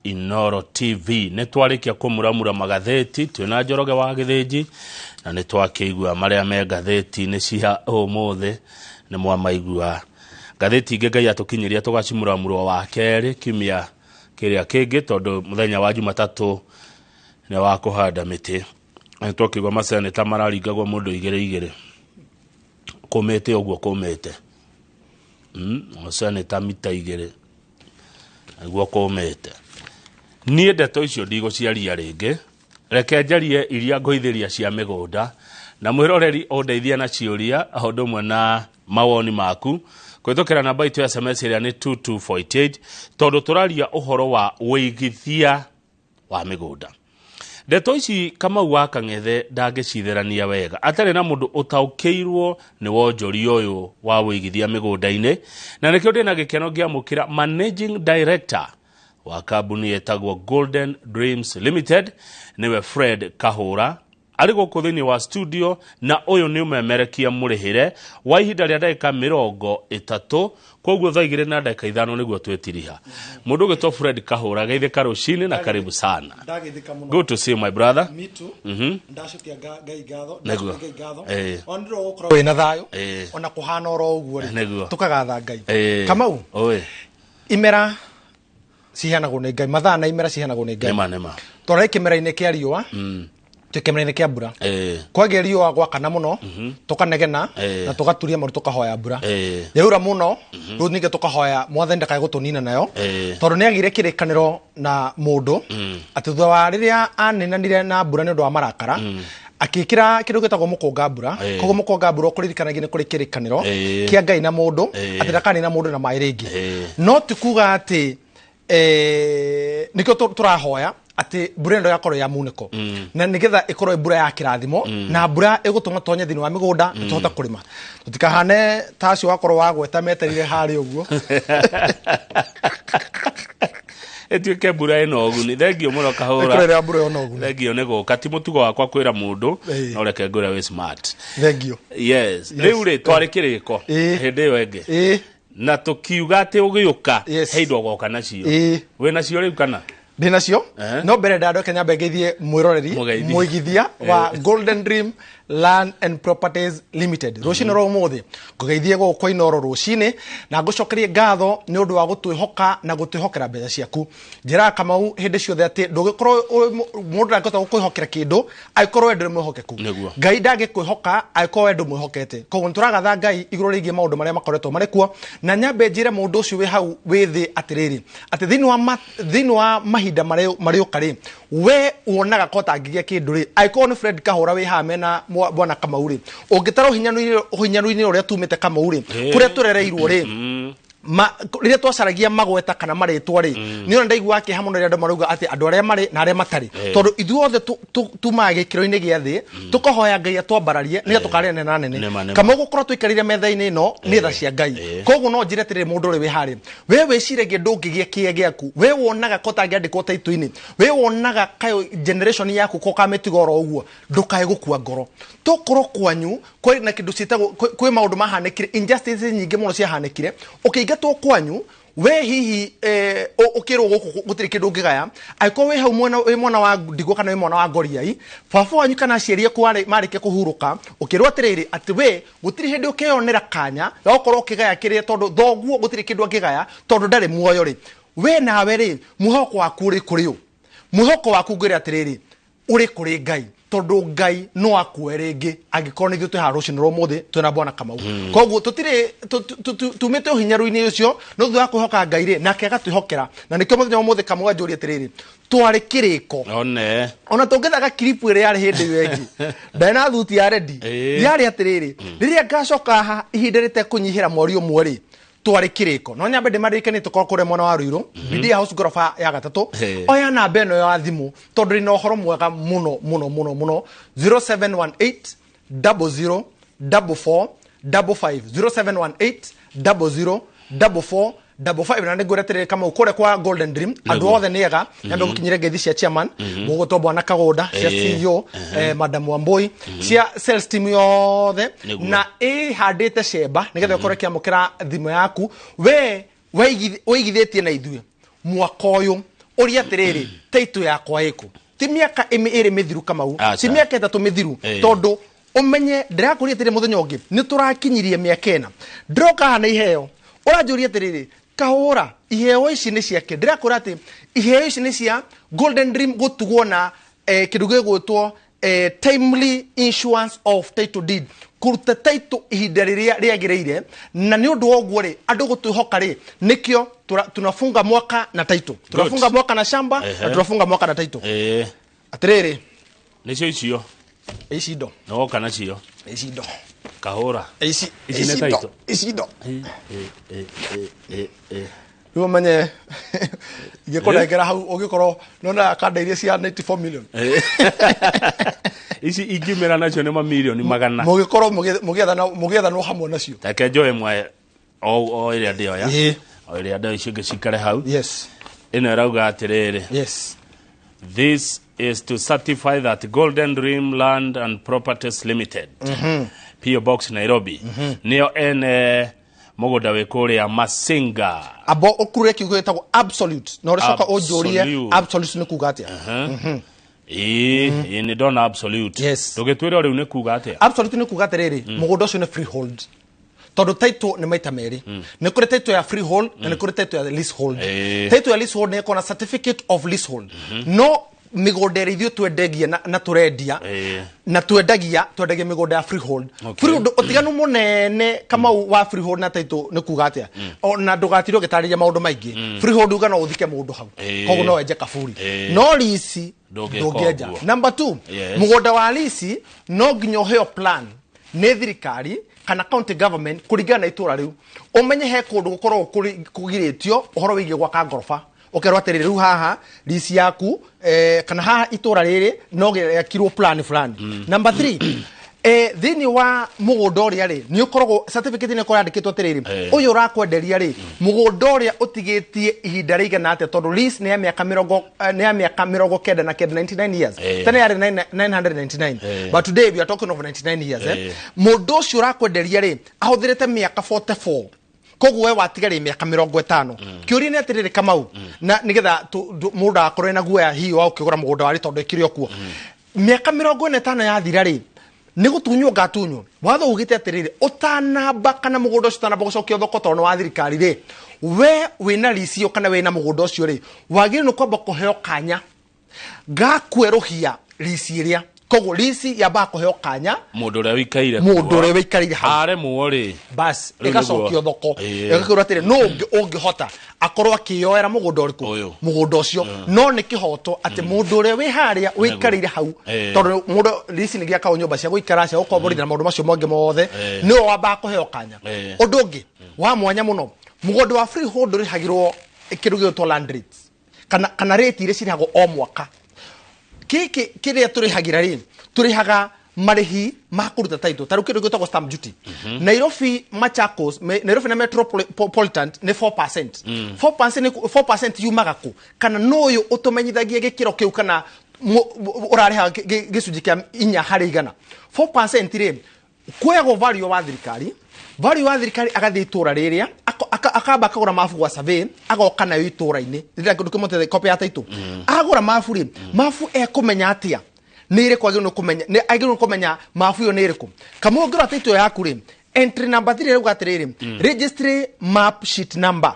Inoro TV. Nĩ twarĩkia kũmuramura magathĩti twĩna Njoroge wa Gĩthĩnji, na nĩ twakĩigua marĩa me ngathĩti-inĩ cia ũmũthĩ, nĩ mwamaigua. Ngathĩti ingĩ Ngai atũkinyĩria tũgacimuramurwo wa kerĩ kiumia kĩrĩa kĩngĩ, tondũ mũthenya wa Jumatatũ nĩ wa kũhanda mĩtĩ. Nĩ twakĩigua maseneta mararingagwo mũndũ igĩrĩ igĩrĩ, kũmĩte ũguo kũmĩte, seneta mita igĩrĩ nĩguo kũmĩte. Niĩ ndeto icio ndigũciaria rĩngĩ, reke njarie iria ngũithĩria cia mĩgũnda, na mwĩroreri ũndeithie na ciũria o ũndũ ũmwe na mawoni maku kũhĩtũkĩra namba itũ ya SMS ĩrĩa nĩ 2248, tondũ tũraria ũhoro wa ũigithia wa mĩgũnda. Ndeto ici Kamau wa Kang'ethe ndangĩcitherania wega atarĩ na mũndũ ũtaũkĩirwo nĩ wonjoria ũyũ wa ũigithia mĩgũnda-inĩ, na nĩkĩo ndĩna gĩkeno ngĩamũkĩra Managing Director wa kambuni ĩtagwo Golden Dreams Limited, nĩwe Fred Kahũra, arĩ gũkũ thĩinĩ wa studio, na ũyũ nĩ ũmemerekia mũrĩhĩre wa ihinda rĩa ndagĩka 30, koguo thaa igĩrĩ na ndagĩka 5 nĩguo twĩtiriha. Mũndũ ũgĩtwo Fred Kahũra, geithĩka rũcinĩ na karibu sana. Ndagĩthĩka mũno. Good to see you, my brother. Me too. Ndacokia Ngai ngatho. Nĩguo. Ndacokia Ngai ngatho. Ona ndĩro gũkorwo wĩna thayũ. Ona kũhana oro ũguo rĩ. Nĩguo. Tũkagatha Ngai. Kamau. Oi. Imera ciheanagwo nĩ Ngai. Mathaa na imera ciheanagwo nĩ Ngai. Nĩma, nĩma. Twarĩ kĩmera-inĩ kĩa riũa. Twĩ kĩmera-inĩ kĩa mbura. Kwagĩa riũa gwakana mũno, tũkanegena, na tũgaturia maru tũkahoya mbura. Yaura mũno, rĩu ningĩ tũkahoya mwathani ndakae gũtũnina nayo. Tondũ nĩ agire kĩrĩkanĩro na mũndũ, atĩ thutha wa rĩrĩa aninanire na mbura nĩ ũndũ wa marakara, akĩkĩra kĩndũ gĩtagwo mũkũnga mbura. Koguo mũkũnga mbura ũkũririkanagia nĩ kũrĩ kĩrĩkanĩro kĩa Ngai na mũndũ, atĩ ndakanina mũndũ na maĩ rĩngĩ. No ti kuga atĩ nĩkĩo tũrahoya atĩ mbura ĩno yakorwo ya munĩko, na nĩgetha ĩkorwo mbura ya kĩrathimo, na mbura ĩgũtũma tonye thĩinĩ wa mĩgũnda na tũhote kũrĩma, tũtikahane ta acio wakorwo wagweta meterire harĩa ũguo. Ĩtuĩke mbura ĩna ũguni. Thengio mũno Kahũra. Ĩkorwo ĩrĩ mbura ĩna ũguni. Thengio nĩ gũka. Ti mũtugo wakwa kwĩra mũndũ, no reke ngwĩre wĩ smart. Thengio. Yes. Rĩu rĩ, twarĩ kĩrĩko hĩndĩ ĩyo ĩngĩ, na tũkiuga atĩ ũgĩũka he indo ũgoka nacio. Wĩ nacio rĩu kana? Ndĩ nacio. No mbere ndandoke nyambe ngeithie mwĩroreri, Mũgeithie. mũigithia wa Golden Dream Land and Properties Limited. Rũcinĩ rwa ũmũthĩ ngũgeithie gũkũ Inooro rũcinĩ, na ngũcokerie ngatho nĩ ũndũ wa gũtwĩhoka na gũtwĩhokera mbeca ciaku. Njĩraga Kamau hĩndĩ ciothe atĩ ndũngĩkorwo mũndũ ndangĩhota gũkwĩhokera kĩndũ angĩkorwo we ndũrĩ mwĩhokeku. Ngai ndangĩkwĩhoka angĩkorwo we ndũmwĩhokete. Koguo nĩtũragatha Ngai igũrũ rĩgiĩ maũndũ marĩa makoretwo marĩ kuo, na nyambe njĩre mũndũ ũcio wĩ hau wĩ thĩ atĩrĩrĩ, atĩ thĩinĩ wa mahinda marĩũka rĩ, we wonaga ko tangĩgĩa kĩndũ rĩ, angĩkorwo nĩ Fred Kahũra wĩ haha mena bwana Kamau rĩ, ũngĩtara ũhinyaru-inĩ ũrĩa tumĩte Kamau rĩ, kũrĩa tũrereirwo rĩ, rĩrĩa twacaragia magweta kana marĩtwa rĩ, nĩ ona ndaiguaga kĩeha mũno rĩrĩa andũ marauga atĩ andũ arĩa marĩ na arĩa matarĩ, tondũ ithuothe tumaga gĩkĩro-inĩ gĩa thĩ, tũkahoya Ngai atwambararie nĩgetha tũkarĩa nene na nene. Nĩma, nĩma. Kamau gũkorwo tũikarĩire metha-inĩ ĩno nĩ tha cia Ngai. Koguo no njĩre atĩrĩrĩ, mũndũ ũrĩa wĩ harĩa, we wĩciragia ndũngĩgĩa kĩĩa gĩaku, we wonaga ko ũtangĩandĩkwo taitũ-inĩ, we wonaga kayo generation yaku ko kamĩtiga oro ũguo, ndũkae gũkua ngoro. Tokorwo kwanyu kwĩ na kĩndũ ciĩtagwo, kwĩ maũndũ mahanĩkire, injustices nyingĩ mũno ciahanĩkire, ũkĩingatwo kwanyu, we hihi, ũkĩrwo gũkũ gũtirĩ kĩndũ ũngĩgaya, angĩkorwo wĩ hau mwena, wĩ mwana wa ndigwa kana wĩ mwana wa ngoriai, baba wanyu kana aciari aku marĩkia kũhurũka, ũkĩrwo atĩrĩrĩ atĩ we gũtirĩ hĩndĩ ũkeyonera kanya ga gũkorwo ũkĩgaya kĩrĩa, tondũ thoguo gũtirĩ kĩndũ angĩgaya tondũ ndarĩ muoyo rĩ, we nawe rĩ, mwĩhoko waku ũrĩ kũrĩ ũ? Mwĩhoko waku ngwĩre atĩrĩrĩ, ũrĩ kũrĩ Ngai, tondũ Ngai no akue rĩngĩ angĩkorwo nĩ ithuĩ twĩ haha rũcinĩ rwa ũmũthĩ twĩna bwana Kamau. Koguo tũtirĩ, tumĩte ũhinyaru-inĩ ũcio, no thutha wa kwĩhoka Ngai rĩ, nake agatwĩhokera. Na nĩkĩo mũthenya wa ũmũthĩ Kamau anjũria atĩrĩrĩ, twarĩ kĩrĩko. One. Ona tũngĩthaka kiripu ĩrĩa yarĩ hĩndĩ ĩyo ĩngĩ, ndarĩ na thuti ya rendi. Yarĩ atĩrĩrĩ, rĩrĩa ngacoka haha ihinda rĩtekũnyihĩra mweri ũmwe rĩ, twarĩ kĩrĩko. No nyambe ndĩmaririkanie tũkorwo kũrĩa mwena wa Ruiru, BD House ngoroba ya gatatũ. Oya namba ĩno ya thimũ tondũ ndĩna ũhoro mwega mũno mũno mũno mũno, zero seven one eight double zero double four double five, zero seven one eight double zero double four double five. Na nĩngwĩra atĩrĩrĩ Kamau, kũrĩa kwa Golden Dream andũ othe nĩ ega. Nyambe gũkinyĩre ngeithi cia chairman mũgũtwo bwana Kagũnda, cia CEO, Madam Wambui, cia sales team yothe, na ĩhandĩte cemba nĩgetha ũkorwo ĩkĩamũkĩra thimũ yaku. We wĩigithĩtie na ithuĩ mwaka ũyũ, Ũria atĩrĩrĩ, title yakwa ĩkũ? Ti mĩaka 2 mĩthiru, Kamau, ti mĩaka 3 mĩthiru, tondũ ũmenye ndĩrakũria atĩrĩ, mũthenya ũngĩ nĩ tũrakinyirie mĩaka 4. Ndĩroka haha na iheo, ũranjũria atĩrĩrĩ, Kahũra, iheo ici nĩ ciake? Ndĩrakwĩra atĩ iheo ici nĩ cia Golden Dream gũtugwo na kĩndũ gĩgwĩtwo timely issuance of title deed, kũruta title ihinda rĩrĩa rĩagĩrĩire. Na nĩ ũndũ wa ũguo rĩ, andũ gũtwĩhoka rĩ, nĩkĩo tunafunga mwaka na title, tunafunga mwaka na shamba na tunafunga mwaka na title. Atĩrĩrĩ, Nĩcio icio? Ici indo. Nĩwoka nacio? Ici indo. Kahũra. Ici. Ici nĩ Ici indo. title? Ici indo. Ĩ, ĩ. Rĩu ũmenye ingĩkũnengera hau ũngĩkorwo nona kanda iria cia 94 million. Ici ingiumĩra nacio nĩ mamirioni magana. Mũgĩkorwo mũgĩethanwo hamwe nacio. Reke njoe ĩmwe o ĩrĩa ndĩoya. O ĩrĩa ndoya, icio ingĩ cikare hau. Ĩno ĩrauga atĩrĩrĩ, "This is to certify that Golden Dream Land and Properties Limited, PO Box Nairobi, nĩo ene mũgũnda wĩ kũrĩa Masinga." Abo ũkurure kiugo gĩtagwo absolute na ũrĩcoka ũnjũrie. Absolute. Absolute nĩ kuga atĩa? Ĩĩ, ĩĩ, nĩ ndona absolute. Ndũgĩtwĩre rĩu nĩ kuga atĩa. Absolute nĩ kuga atĩrĩrĩ, mũgũnda ũcio nĩ freehold, tondũ title nĩ maita merĩ. Nĩ kũrĩ title ya freehold na nĩ kũrĩ title ya leasehold. Title ya leasehold nĩ ĩkoragwo na certificate of leasehold, no mĩgũnda ĩrĩa ithuĩ twendagia na tũrendia na twendagia mĩgũnda ya freehold. Freehold, ũtiganu mũnene, Kamau, wa freehold na title nĩ kuga atĩa? Ona ndũgatirwo ũgĩtarĩria maũndũ maingĩ. Freehold uga no ũthike mũndũ hau, koguo no wenje kaburi, no lease Ndũngĩka ndũngĩenja. ũguo. Number 2, mũgũnda wa lease no nginya ũheo plan nĩ thirikari kana county government kũringana na itũra rĩu. Ũmenye he kũndũ gũkoragwo kũgirĩtio ũhoro wĩgiĩ gwaka ngoroba, ũkerwo atĩrĩrĩ, rĩu haha lease yaku kana haha itũra rĩrĩ no gĩakirwo plan fulani. Number 3, thĩinĩ wa mũgũnda ũrĩa rĩ, nĩ ũkoragwo certificate nĩ ĩkoragwo yandĩkĩtwo atĩrĩrĩ, ũyũ ũrakwenderia rĩ, mũgũnda ũrĩa ũtigĩtie ihinda rĩigana atĩa, tondũ lease nĩ ya mĩaka mĩrongo nĩ ya mĩaka 99, 99 years. Tene yarĩ 999, but today we are talking of 99 years. Mũndũ ũcio ũrakwenderia rĩ, ahũthĩrĩte mĩaka 44, koguo we watigaria mĩaka 50. Kĩũria nĩ atĩrĩrĩ, Kamau, na nĩgetha mũndũ akorwo ena guoya hihi wa ũkĩgũra mũgũnda warĩ tondũ ĩkĩrĩ o kuo, mĩaka 45 yathira rĩ, nĩ gũtunywo ngatunywo? Watho ugĩte atĩrĩrĩ, ũtanamba kana mũgũnda ũcio ũtanamba gũcokio thoko, tondũ nĩ wa thirikari rĩ, we wĩna lease ĩyo kana wĩna mũgũnda ũcio rĩ, wagĩrĩirwo nĩ kwamba kũheo kanya ga kwerũhia lease ĩrĩa. Koguo lease yambaga kũheo kanya mũndũ ũrĩa wĩikaire mũndũ kuo. ũrĩa wĩikarĩire hau. Aremwo rĩ, bas, Rĩu ĩgacokio nĩguo. thoko, ĩgakĩrwo atĩrĩ, nũ ũngĩ ũngĩhota akorwo akĩyoera mũgũnda ũrĩkũ? Ũyũ. Mũgũnda ũcio. No nĩ kĩhoto atĩ mũndũ ũrĩa wĩ harĩa wĩikarĩire hau, tondũ mũndũ lease nĩ gĩakagwo nyũmba cia gũikara, cia gũkomborithia na maũndũ macio mangĩ mothe, nĩwe wambaga kũheo kanya. Ũndũ ũngĩ wa mwanya mũno, mũgũnda wa freehold ũrĩhagĩrwo kĩndũ gĩgwĩtwo land rates kana rate iria cirĩhagwo o mwaka. Gĩkĩ kĩrĩa tũrĩhagĩra rĩ, tũrĩhaga marĩhi ma kũruta title, ta rĩu kĩndũ gĩtagwo stamp duty. Nairobi, Machakos, Nairobi na Metropolitan nĩ 4%. 4% 4% yumaga kũ kana nũ ũyũ ũtũmenyithagia gĩkĩro kĩu kana ũrarĩha gĩcunjĩ kĩa 4%? 4% rĩ, kuoyagwo value wa thirikari, value wa thirikari agathiĩ itũra rĩrĩa akamba akagũra mabu gwa survey, agoka nayo itũra-inĩ rĩrĩa kĩndũ kĩmwe copy ya title. Agũra mabu rĩ, mabu ekũmenya atĩa nĩ ĩrĩkũ? Agĩrĩirwo nĩ kũmenya, nĩ agĩrĩirwo nĩ kũmenya mabu ĩyo nĩ ĩrĩkũ. Kamwe ũngĩrora title yaku rĩ, entry number 3 ĩrauga atĩrĩrĩ, registry map sheet number.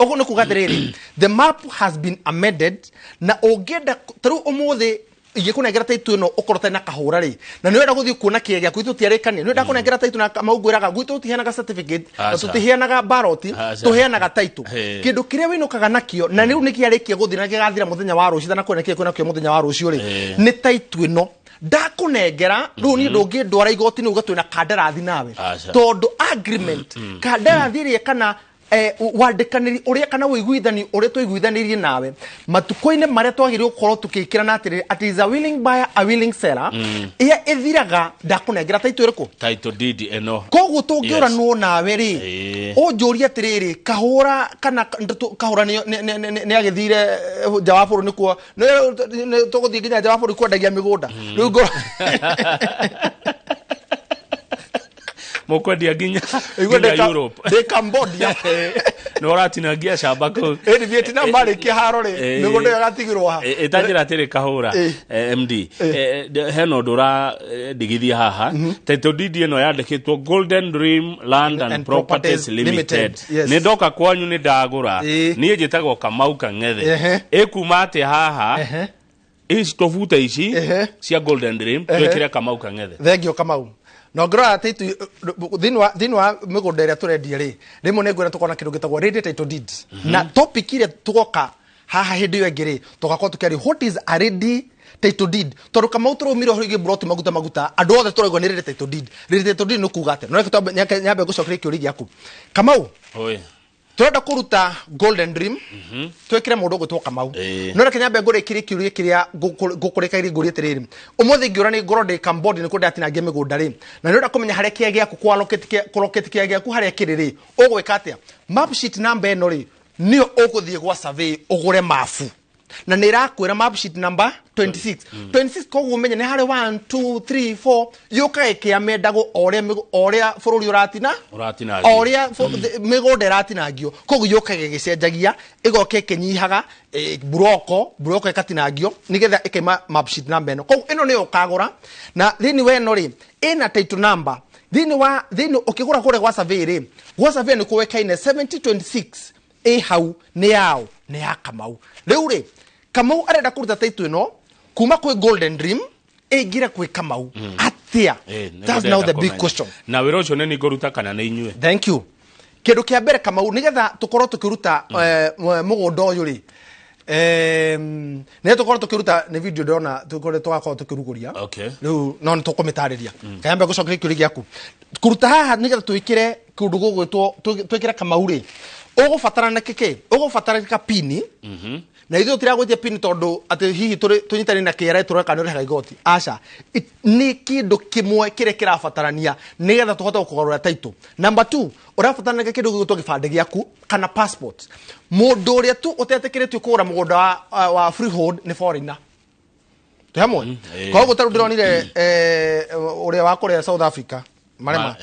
Ũguo nĩ kuga atĩrĩrĩ, the map has been amended. Na ũngĩenda ta rĩu ũmũthĩ ingĩkũnengera title ĩno ũkorwo ũtarĩ na kahũra rĩ, na nĩ ũrenda gũthiĩ kuona kĩĩ gĩaku, ithuĩ tũtiarĩkania, nĩ ũrenda kũnengera title na Kamau ngwĩraga gwitũ tũtiheanaga certificate na Aca. tũtiheanaga baroti, Aca. tũheanaga title. Kĩndũ kĩrĩa wĩinũkaga nakĩo na rĩu nĩ kĩarĩkia gũthira na gĩgathira mũthenya wa rũciũ, na kwĩna kĩĩ kwĩna kĩo mũthenya wa rũciũ rĩ, nĩ title ĩno ndakũnengera rĩu. Niĩ ndũngĩndwara igoti-inĩ uge twĩna kandarathi nawe, Aca. tondũ agreement, kandarathi ĩrĩa kana wandĩkanĩri ũrĩa kana ũiguithani ũrĩa twaiguithanirie nawe matukũ-inĩ marĩa twagĩrĩirwo gũkorwo tũkĩkĩrana atĩrĩrĩ, atĩ is a willing buyer, a willing seller, ĩrĩa ĩthiraga ndakũnengera title ĩrĩkũ? Title deed ĩno. Koguo tũngĩũranwo nawe rĩ, ũnjũrie atĩrĩrĩ, kahũra kana kahũra nĩ agĩthire nja wa bũrũri, nĩkuo tũgũthiĩ nginya nja wa bũrũri kwendagia mĩgũnda rĩu ngorwo. Mũkwendia nginya Igua nginya ndĩ Europe. Ndĩ Cambodia. Nĩ ũratinangia camba kũu. Ĩni Vietnam marĩkia haro rĩ, mĩgũnda ĩyo ĩgatigĩrwo ha? Ĩtanjĩra atĩrĩ kahũra, MD, hena ũndũ ũrandigithia haha. Title deed ĩno yandĩkĩtwo Golden Dream Land and and Properties Properties Limited. Limited, yes. Nĩ ndoka kwanyu nĩ ndagũra. Niĩ njĩtagwo Kamau Kang'ethe. Ĩkuma atĩa haha? Ici tũbute ici cia Golden Dream twĩkĩre Kamau Kang'ethe. Thengio, Kamau. Na ũngĩrora title thĩinĩ wa mĩgũnda ĩrĩa tũrendia rĩ, rĩmwe nĩ ngwĩra tũkona kĩndũ gĩtagwo ready title deed, na topic ĩrĩa tũgoka haha hĩndĩ ĩyo ĩngĩ rĩ, tũgakorwo tũkĩaria what is a ready title deed, tondũ Kamau tũraumire ũhoro wĩgiĩ broti maguta maguta, andũ othe tũraigua nĩ ready title deed. Ready title deed nĩ kuga atĩa? No reke nyambe ngũcokerie kĩũria gĩaku, Kamau. Oi. Turenda kũruta Golden Dream twĩkĩre mũndũ ũgwĩtwo Kamau. No reke nyambe ngũrĩkĩrie kĩũria kĩrĩa ngũkũrĩkagia, ngũrie atĩrĩrĩ, ũmũthĩ ngĩũra nĩ ngorwo ndĩ Cambodia, nĩ kũrĩa ndatinangia mĩgũnda rĩ, na nĩ ũrenda kũmenya harĩa kĩa gĩaku kũlocate kĩa gĩaku harĩa kĩrĩ rĩ, ũgwĩka atĩa? Map sheet number ĩno rĩ, nĩyo ũgũthiĩ gwa survey ũgũre mabu, na nä ĩrakwĩra map sheet number 26 26. Koguo ũmenye nĩ harĩ 1 2 3 4 yũkaga ĩkĩamendagwo o ũrĩa o ũrĩa bũrũri ũratina Ũratinangio. O ũrĩa mĩgũnda ĩratinangio. Koguo yũkaga ĩgĩcenjagia, ĩgoka ĩkĩnyihaga, buroko buroko ĩkatinangio nĩgetha ĩkaima map sheet number ĩno. Koguo ĩno nĩyo ũkagũra, na thĩinĩ wa ĩno rĩ, ĩna title number thĩinĩ wa thĩinĩ ũkĩgũra kũrĩa gwa survey rĩ, gwa survey nĩ kũĩkaine 7026 ĩ hau nĩ yao, nĩ ya Kamau. Rĩu rĩ, Kamau arenda kũruta title ĩno kuma kwĩ Golden Dream ĩingĩre kwĩ Kamau atĩa? Nĩguo That's now ndĩrenda the big kũmenya. question. Na wĩra ũcio nĩ niĩ ngũruta kana nĩ inyuĩ? Thank you. Kĩndũ kĩa mbere, Kamau, nĩgetha tũkorwo tũkĩruta mũgũnda ũyũ rĩ, nĩgetha tũkorwo tũkĩruta, nĩ video ndĩrona tũkorwo tũgakorwo tũkĩrugũria. Rĩu no nĩ tũkũmĩtarĩria. Kayambe gũcokeria kĩũria gĩaku, kũruta haha nĩgetha twĩkĩre kĩndũ gũgwĩtwo twĩkĩre Kamau rĩ, ũgũbatara na kĩkĩ? Ũgũbatara kapini, na ithuĩ tũtiragwĩtia pini tondũ atĩ hihi tũnyitane na KRA tũrore kana nĩ ũrĩhaga igoti. Aca. Nĩ kĩndũ kĩmwe kĩrĩa kĩrabatarania nĩgetha tũhote gũkũgarũra title. Number two, ũrabatarania kĩndũ gĩgwĩtwo gĩbandĩ gĩaku kana passport. Mũndũ ũrĩa tu ũtetĩkĩrĩtio kũgũra mũgũnda wa freehold nĩ foreigner. Twĩ hamwe? Ĩĩ. Koguo tarĩu ndĩronire ũrĩa wa kũrĩa South Africa marema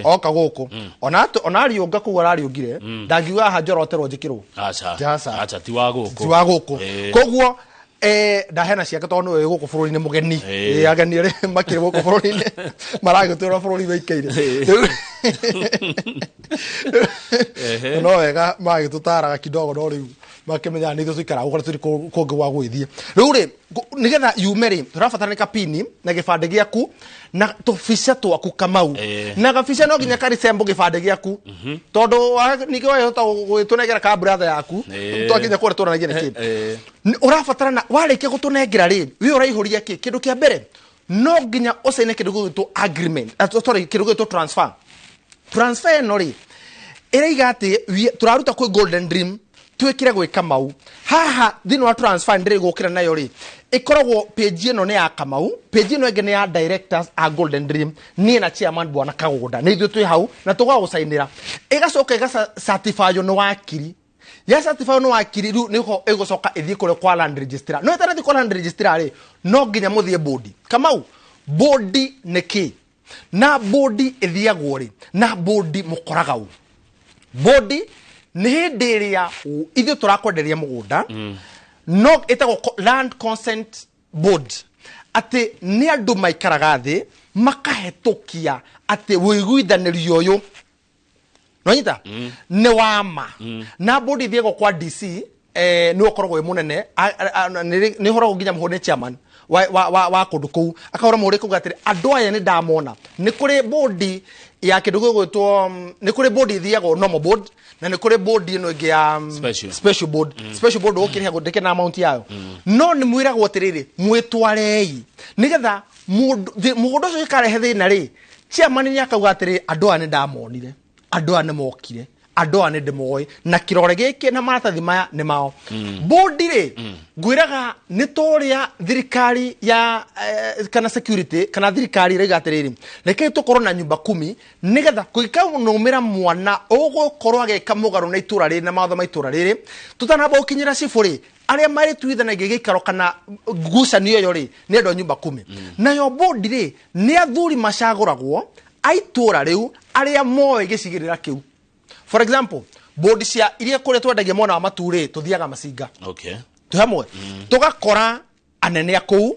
oka gũkũ, ona ariũnga kũu arariũngire, ndangiuga haha njoroterwo njĩkĩrwo. Aca. Aca. Aca, ti wa gũkũ. Ti wa gũkũ. Koguo ndahena ciake tondũ nĩwe wĩ gũkũ bũrũri-inĩ mũgeni. Ageni arĩa makĩrĩ gũkũ bũrũri-inĩ maragĩtũra bũrũri wĩikaire. Rĩu no wega magĩtũtaraga kidogo, no rĩu makĩmenyaga nĩ ithuĩ tũikaraga gũkũ na tũtirĩ kũngĩ gwa gwĩthiĩ. Rĩu rĩ, nĩgetha yume rĩ, tũrabatara nĩ kapini na gĩbandĩ gĩaku na tũbica twaku, Kamau. Na gabica no nginya karicembo gĩbandĩ gĩaku, tondũ ningĩ wahota gũgĩtũnengera ka brother yaku, twakinya kũrĩa tũranagia nĩ kĩ. Ũrabatara na warĩkia gũtũnengera rĩ, wĩ ũraihũria kĩ? Kĩndũ kĩa mbere, no nginya ũcaine kĩndũ gĩgwĩtwo agreement, sorry, kĩndũ gĩgwĩtwo transfer. Transfer ĩno rĩ, ĩraiga atĩ tũraruta kwĩ Golden Dream twĩkĩre gwĩ Kamau. Haha thĩinĩ wa transfer ndĩrĩ gũkĩra nayo rĩ, ĩkoragwo page ĩno nĩ ya Kamau, page ĩno ĩngĩ nĩ ya directors a Golden Dream, niĩ na chairman bwana Kagũnda nĩ ithuĩ twĩ hau na tũgagũcainĩra. Ĩgacoka ĩgacertifywo nĩ wakiri. Ya certify nĩ wakiri, rĩu nĩho ĩgũcoka ĩthiĩ kũrĩa kwa land registrar. No ĩtanathiĩ kwa land registrar rĩ, no nginya mũthiĩ bodi. Kamau, bodi nĩ kĩ? Na bodi ĩthiagwo rĩ? Na bodi mũkoraga ũ? Bodi nĩ hĩndĩ ĩrĩa ithuĩ tũrakwenderia mũgũnda, no ĩtagwo land consent board, atĩ nĩ andũ maikaraga thĩ makahetũkia atĩ wĩiguithanĩrio ũyũ nonyita nĩ wa ma. Na bodi ithiagwo kwa DC, nĩ ũkoragwo wĩ mũnene. Nĩ ũhoragwo nginya mũhũri nĩ chairman wa kũndũ kũu, akahũra mũhũri kuga atĩrĩ, andũ aya nĩ ndamona. Nĩ kũrĩ bodi ya kĩndũ gĩgwĩtwo nĩ kũrĩ bodi ithiagwo normal board, na nĩ kũrĩ bodi ĩno ĩngĩ ya Special. Special board. Special board ũkĩrĩha ndĩkĩ na amount yayo, no nĩ mwĩragwo atĩrĩrĩ, mwĩtwarei nĩgetha mũgũnda ũcio ũkarehe thĩna rĩ, chairman nĩ akauga atĩrĩ, andũ aya nĩ ndamonire, andũ aya nĩ mokire, andũ aya nĩ ndĩmoĩ, na kĩrore gĩkĩ na maratathi maya nĩ mao. Bodi rĩ, ngwĩraga nĩ ta ũrĩa thirikari ya kana security kana thirikari ĩraiga atĩrĩrĩ, rekei tũkorwo na nyumba kumi nĩgetha kũngĩkaumĩra mwana ũgũkorwo agĩka mũgarũ na itũra rĩrĩ na mawatho ma itũra rĩrĩ, tũtanamba gũkinyĩra cibũ rĩ, arĩa marĩtuithanagia gĩikaro kana ngucanio ĩyo rĩ, nĩ andũ a nyumba kumi. Nayo bodi rĩ, nĩ athuri macagũragwo a itũra rĩu Arĩa moĩ gĩcigĩrĩra kĩu. For example, board cia iria kũrĩa twendagia mwena wa Maturĩ, tũthiaga Macinga. Twĩ hamwe. Tũgakora anene a kũu,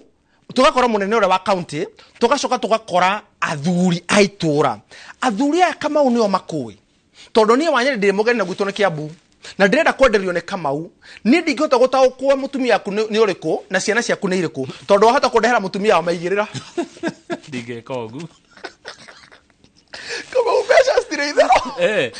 tũgakora mũnene ũrĩa wa county, tũgacoka tũgakora athuri a itũra. Athuri aya Kamau nĩo makũĩ, tondũ niĩ Wanyeri ndĩ mũgeni na gwitũ nĩ Kiambu, na ndĩrenda kwenderio nĩ Kamau. Niĩ ndingĩhota gũtaũkwo mũtumia waku nĩ ũrĩkũ na ciana ciaku nĩ irĩkũ, tondũ wahota kũndehera mũtumia wa maigĩrĩra. Ndingĩka ũguo. Kamau, mbeca citirĩ itherũ.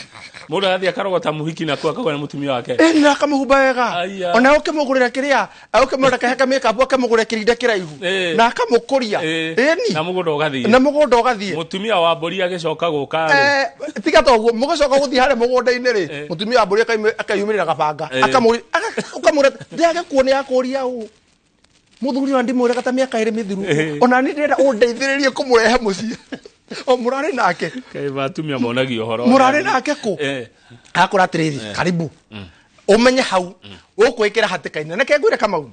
Mũndũ arathiĩ akarogota mũhiki na kũu akauga nĩ mũtumia wake. Na akamũhumba wega. Aya. Ona ũkĩmũgũrĩra kĩrĩa, ũkĩmũgũrĩra kaheka makeup, ũkĩmũgũrĩra kĩrinda kĩraihu. Na akamũkũria. Ĩni. Na mũgũnda ũgathiĩ. Na mũgũnda ũgathiĩ. Mũtumia wa mbũri agĩcoka gũka rĩ. Tiga ta ũguo, mũgĩcoka gũthiĩ harĩa mũgũnda-inĩ rĩ, mũtumia wa mbũri akeyumĩrĩra gabanga. Akamũria, ũkamũra, ndĩragĩkuo nĩ akũria ũũ. Mũthuri wa ndimwĩraga ta mĩaka ĩrĩ mĩthiru. Ona niĩ ndĩrenda ũndeithĩrĩrie kũmũrehe mũciĩ. O mũrarĩ nake. Kaĩ atumia monagio ũhoro. Mũrarĩ nake kũ? Akũra atĩrĩrĩ, karibu. Ũmenye hau, ũkwĩkĩra hatĩka-inĩ. Reke ngwĩre Kamau,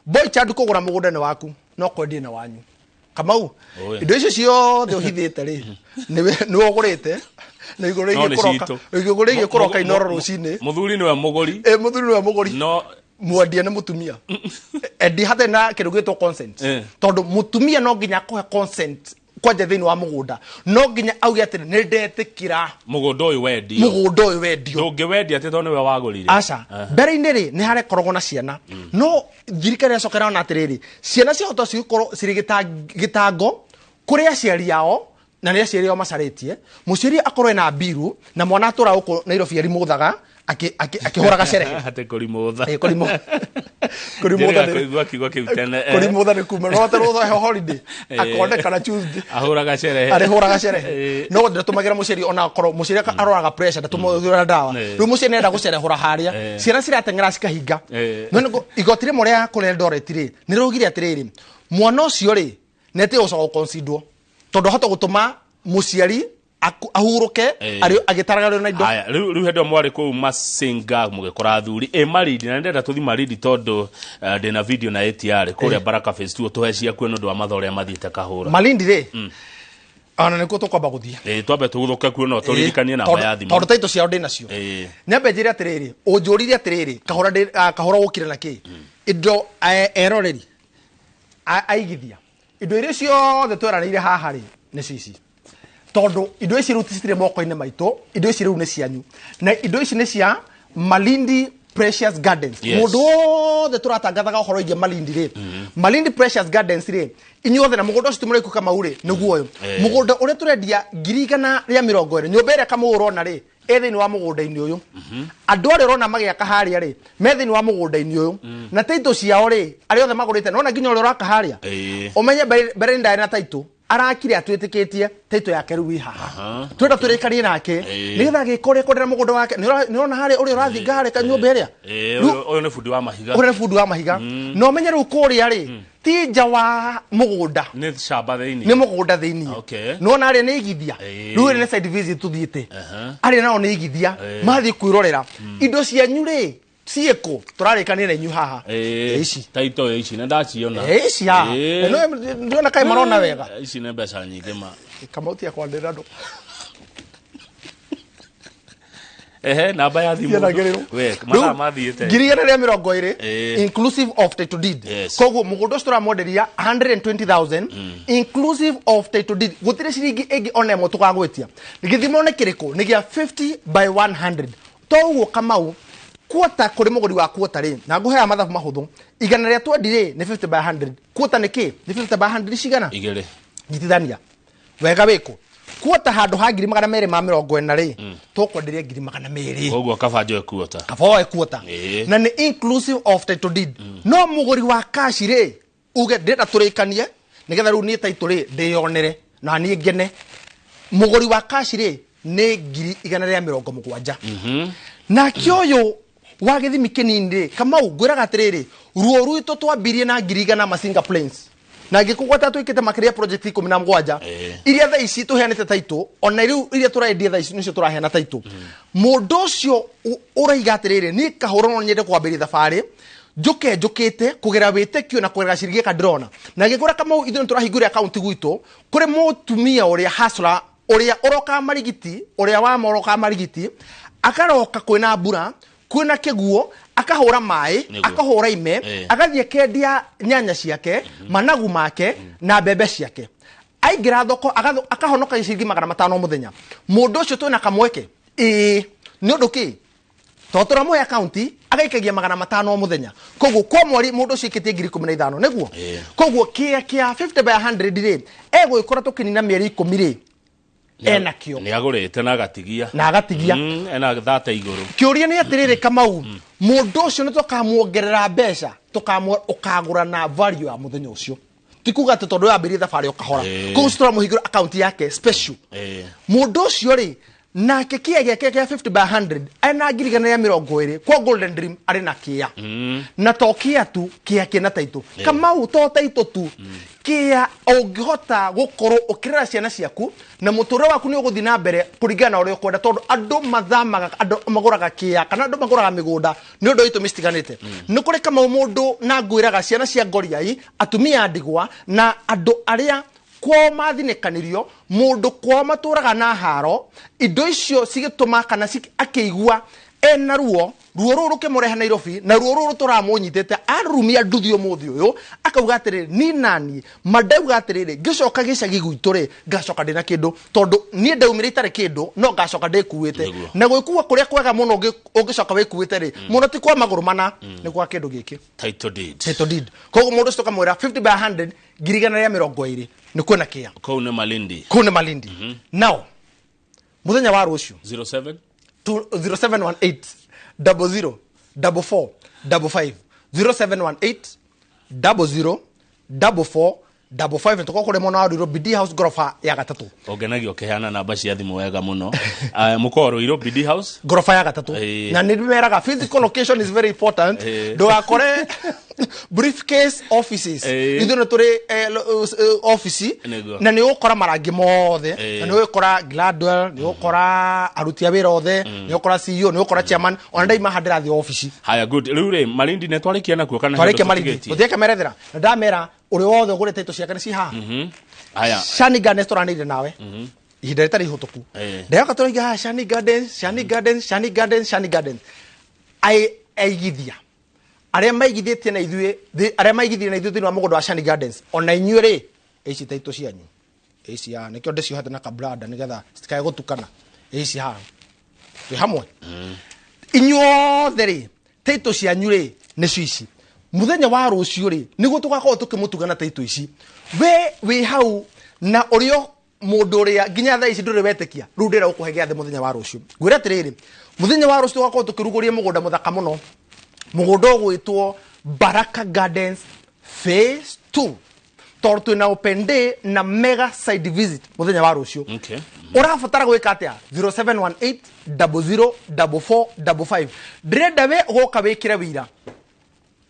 boy child kũgũra mũgũnda nĩ waku, no kwendie nĩ wanyu. Kamau, indo icio ciothe ũhithĩte rĩ, nĩwe ũgũrĩte, na igũrũ No rĩgiĩ nĩ kũroka, citũ. igũrũ rĩgiĩ kũroka Inooro rũcinĩ. Mũthuri nĩwe mũgũri. Mũthuri nĩwe mũgũri. No mwendia nĩ mũtumia. Endi hatarĩ na kĩndũ gĩtwo consent. Tondũ mũtumia no nginya akũhe consent kwanja thĩinĩ wa mũgũnda. No nginya auge atĩrĩ, nĩ ndetĩkĩra mũgũnda ũyũ wendio. Mũgũnda ũyũ wendio. Ndũngĩwendia atĩ tondũ nĩwe wagũrire. Aca. Mbere-inĩ rĩ, nĩ harekoragwo na ciana. No thirikari yacoka ĩrona atĩrĩrĩ, ciana ciahota cigĩkorwo cirĩ gĩtango kũrĩ aciari ao, na nĩ aciari ao macarĩtie. Mũciari akorwo ena mbiru na mwana atũra gũkũ Nairobi arimũthaga, akĩhũraga cerehe. Atĩ kũrimũtha. Kũrimũtha Njĩrĩga nĩ- kũigua kiugo kĩu tene, Kũrimũtha nĩ kuma. No atarũtha he holiday. Akonekana Tuesday. Ahũraga cerehe. Arĩhũraga cerehe. No ndatũmagĩra mũciari ona akorwo mũciari aroraga pressure, ndatũmagĩra ndawa. Rĩu mũciari nĩarenda gũcerehũra harĩa. Ciana cirateng'era cikahinga. No nĩguo igoti rĩmwe rĩa kũrĩa Eldoret rĩ, nĩ rĩaugire atĩrĩrĩ, mwana ũcio rĩ, nĩ atiga gũcoka gũconsiderwo. Tondũ ahota gũtũma mũciari ahurũke, agĩtaraga na indo. Haya, rĩu hĩndĩ ĩyo mwarĩ kũu Masinga mũgĩkora athuri. Marindi, na nĩndĩrenda tũthiĩ Marindi tondũ ndĩna video na ATR kũrĩa Baraka Phase 2, tũhe ciakuo nĩ ũndũ wa mathaa ũrĩa mathiĩte kahũra. Malindi rĩ, ona nĩkuo tũkwamba gũthiĩ. Twambe tũgũthũke kuo, no tũririkanie namba ya thimũ. Tondũ taitũ ciao ndĩ nacio. Nyambe njĩre atĩrĩrĩ, ũnjũririe atĩrĩrĩ, kahũra ndĩ, kahũra ũkire na kĩ? Indo, eroreri, aigithia. Indo iria ciothe tweranĩire haha rĩ, nĩ cici. Tondũ indo ici rĩu citirĩ moko-inĩ maitũ, indo ici rĩu nĩ cianyu. Na indo ici nĩ cia Malindi Precious Gardens. Mũndũ wothe tũratangathaga ũhoro wĩgiĩ Malindi rĩ, Malindi Precious Gardens rĩ, inyuothe na mũgũnda ũcio tũmũrĩku Kamau rĩ, nĩguo ũyũ. Mũgũnda ũrĩa tũrendia ngiri igana rĩa mĩrongo ĩrĩ, nyũmba ĩrĩa Kamau ũrona rĩ, ĩ thĩinĩ wa mũgũnda-inĩ ũyũ. Andũ arĩa ũrona magĩaka harĩa rĩ, me thĩinĩ wa mũgũnda-inĩ ũyũ. Na taitũ ciao rĩ, arĩa othe magũrĩte, nona nginya ũrĩa ũraka harĩa. Ũmenye mbere nĩ ndarĩ na taitũ. Arakire atwĩtĩkĩtie taitũ yake rĩu ĩ haha. Twenda tũrĩkanie nake. Nĩgetha agĩka ũrĩa ekwendera mũgũnda wake. Nĩ ũrona harĩa ũrĩa ũrathinga harĩa kanyũmba ĩrĩa? Rĩu Ũyũ nĩ bundi wa mahiga. Ũyũ nĩ bundi wa mahiga. Na ũmenye rĩu kũrĩa rĩ, ti nja wa mũgũnda. Nĩ shamba thĩinĩ. Nĩ mũgũnda thĩinĩ. Nĩwona harĩa nĩ igithia. Rĩu ĩrĩ nĩ side visit tũthiĩte. Arĩa nao nĩ igithia. Mathiĩ kwĩrorera. Indo cianyu rĩ, ciĩkũ? Tũrarĩkania na inyuĩ haha. Ici. Taito ici, nĩ ndaciona. Ici haha. No, ndĩrona kaĩ marona wega. Ici nĩ mbeca nyingĩ ma. Kamau tia kwandĩra andũ. Namba ya thimũ. Cianagĩrĩrwo. We, Rĩu, mathaa mathiĩte. ngiri igana rĩa mĩrongo ĩrĩ, inclusive of title deed. Koguo mũgũnda ũcio tũramwenderia 120,000, inclusive of title deed. Gũtirĩ ciringi ĩngĩ ona ĩmwe tũkagwĩtia. Gĩthimo nĩ kĩrĩkũ? Nĩ gĩa 50 by 100. To ũguo Kamau, kuota kũrĩ mũgũri wa kuota rĩ, na ngũheaga mathabu mahũthũ. Igana rĩa twendi rĩ, nĩ 50 by 100. Kuota nĩ kĩ? Nĩ 50 by 100 cigana? Igĩrĩ. Nyitithania. Wega wĩkũ? Kuota handũ ha ngiri magana merĩ ma mĩrongo ĩna rĩ, tũkwenderia ngiri magana merĩ. Koguo kaba njoe kuota. Kaba oe kuota. Na nĩ inclusive of title deed. No mũgũri wa cash rĩ, uge ndĩrenda tũrĩkanie, nĩgetha rĩu niĩ title rĩ, ndĩyonere, na niĩ ngene. Mũgũri wa cash rĩ, nĩ ngiri igana rĩa mĩrongo mũgwanja. Nake ũyũ wa gĩthimi kĩnini rĩ, Kamau, ngwĩraga atĩrĩrĩ, ruo rwitũ twambirie na ngiri igana Masinga Plains. Na ngĩkũgwata twĩkĩte makĩria project ikũmi na mũgwanja. Iria thaa ici tũheanĩte title, ona rĩu iria tũrendia thaa ici nĩcio tũraheana title. Mũndũ ũcio ũraiga atĩrĩrĩ, niĩ kahũra no nyende kwambĩrĩria thabarĩ, njũke njũkĩte kũgera wĩtĩkio na kũgera ciringi gĩka ndĩrona. Na ngĩkwĩra Kamau, ithuĩ nĩtũrahingũrire account gwitũ, kũrĩ mũtumia ũrĩa hustler Ũrĩa ũrokaga marigiti, ũrĩa wa morokaga marigiti, akaroka kwĩna mbura, kwĩna kĩguo, akahũra maĩ, Nĩguo. akahũra ime, agathiĩ akendia nyanya ciake, managu make, na mbembe ciake. Aingĩra thoko akahonoka ciringi 500 mũthenya. Mũndũ ũcio twĩna kamweke? Ĩĩ. Nĩ ũndũ kĩ? Tondũ tũramũhe akaunti agaikagia 500 mũthenya. Koguo kwa mweri mũndũ ũcio aikĩtie 15,000, nĩguo? Koguo kĩa kĩa 50 by 100 rĩ, egwĩkora tũkĩnina mĩeri 10 rĩ, ena kĩo. Nĩ agũrĩte na agatigia. Na agatigia. Ena thate igũrũ. Kĩũria nĩ atĩrĩrĩ Kamau, mũndũ ũcio nĩ tũkamuongerera mbeca, ũkagũra na value ya mũthenya ũcio. Ti kuga atĩ tondũ yambĩrĩrie thabarĩ o kahora. Koguo tũramũhingũra akaunti yake special. Mũndũ ũcio rĩ, nake kĩa gĩake kĩa 50 by 100 ena 120,000 kwa Golden Dream arĩ na kĩa. Na to kĩa tu, kĩa kĩna taitũ. Kamau to taitũ tu. Kĩa ũngĩhota gũkorwo ũkĩrera ciana ciaku na mũtũrĩre waku nĩ ũgũthiĩ na mbere kũringana na ũrĩa ũkwenda, tondũ andũ mathamaga, andũ magũraga kĩa kana andũ magũraga mĩgũnda nĩ ũndũ wa itũmi citiganĩte. Nĩ kũrĩ Kamau mũndũ na ngwĩraga ciana cia ngoriai, atumia a ndigwa na andũ arĩa kwao mathinĩkanĩrio, mũndũ kwao matũraga na haro, indo icio cigĩtũma kana akĩigua ena ruo, ruo rũrũ rũkĩmũrehe Nairobi, na ruo rũrũ tũramũnyitĩte arumia nduthi ũmũthĩ ũyũ, akauga atĩrĩrĩ, ni nani mandauga atĩrĩrĩ, ngĩcoka gĩcagi gwitũ rĩ, ngacoka ndĩna kĩndũ, tondũ niĩ ndaumire itarĩ kĩndũ, no ngacoka ndĩkuĩte. Na gwĩkua kũrĩa kwega mũno ũngĩcoka wĩkuĩte rĩ, mũno ti kwa magũrũ mana, nĩ kwa kĩndũ gĩkĩ. Title deed. Title deed. Koguo mũndũ ũcio tũkamwĩra 50 by 100, 120,000, nĩ kwĩna kĩa. Kũu nĩ Malindi. Kũu nĩ Malindi. Now, mũthenya wa rũciũ. 07? Two, 0718, double zero, double four, double five. 0718, double zero, double four, double five. Nĩtũkorwo kũrĩ mwena wa Ruiru, BD House ngoroba ya gatatũ. Ũngenagia ũkĩheana namba cia thimũ wega mũno. Mũkorwo Ruiru, BD House? Ngoroba ya gatatũ. Na nĩ meraga physical location is very important. Ndũgakore briefcase offices. Ithuĩ nĩ tũrĩ office. Na nĩ ũgũkora marangi mothe. Na nĩ ũgũkora Gladwell, nĩ ũgũkora aruti a wĩra othe, nĩ ũgũkora CEO, nĩ ũgũkora chairman. Ona ndaima haha ndĩrathiĩ office. Haya, good. Rĩu rĩ, Malindi nĩ twarĩkia nakuo kana Twarĩkia handũ Malindi. tũtigĩtie? Tũthiĩ kĩmerethera. Na ndamera ũrĩa wothe ũgũrĩte indo ciake nĩ ci haha. Haya. Shani Gardens tũranĩire nawe. Ihinda rĩtarĩ ihũtũku. Ndĩroka tũraiga haha Shani Gardens, Shani Gardens, Shani Gardens, Shani Gardens. Aigithia. Arĩa maigithĩtie na ithuĩ, arĩa maigithirie na ithuĩ thĩinĩ wa mũgũnda wa Shani Gardens, ona inyuĩ rĩ, ici taitũ cianyu. Ici haha, nĩkĩo ndĩciohete na kabranda nĩgetha citikae gũtukana. Ici haha. Twĩ hamwe. Inyuothe rĩ, taitũ cianyu rĩ, nĩcio ici. Mũthenya wa rũciũ rĩ, nĩguo tũgakorwo tũkĩmũtuga na taitũ ici. We wĩ hau na ũrĩa mũndũ ũrĩa nginya thaa ici ndũrĩ wetĩkia, rĩu ndĩrenda gũkũhe gĩathĩ mũthenya wa rũciũ. Ngwĩre atĩrĩrĩ, mũthenya wa rũciũ tũgakorwo tũkĩrugũria mũgũnda mũthaka mũno. Mũgũnda ũgwĩtwo Baraka Gardens Phase 2. Tondũ twĩna open day na mega site visit mũthenya wa rũciũ. Ũrabatara gwĩka atĩa? 0718 double zero double four double five. Ndĩrenda we ũgoka wĩkĩre wĩira.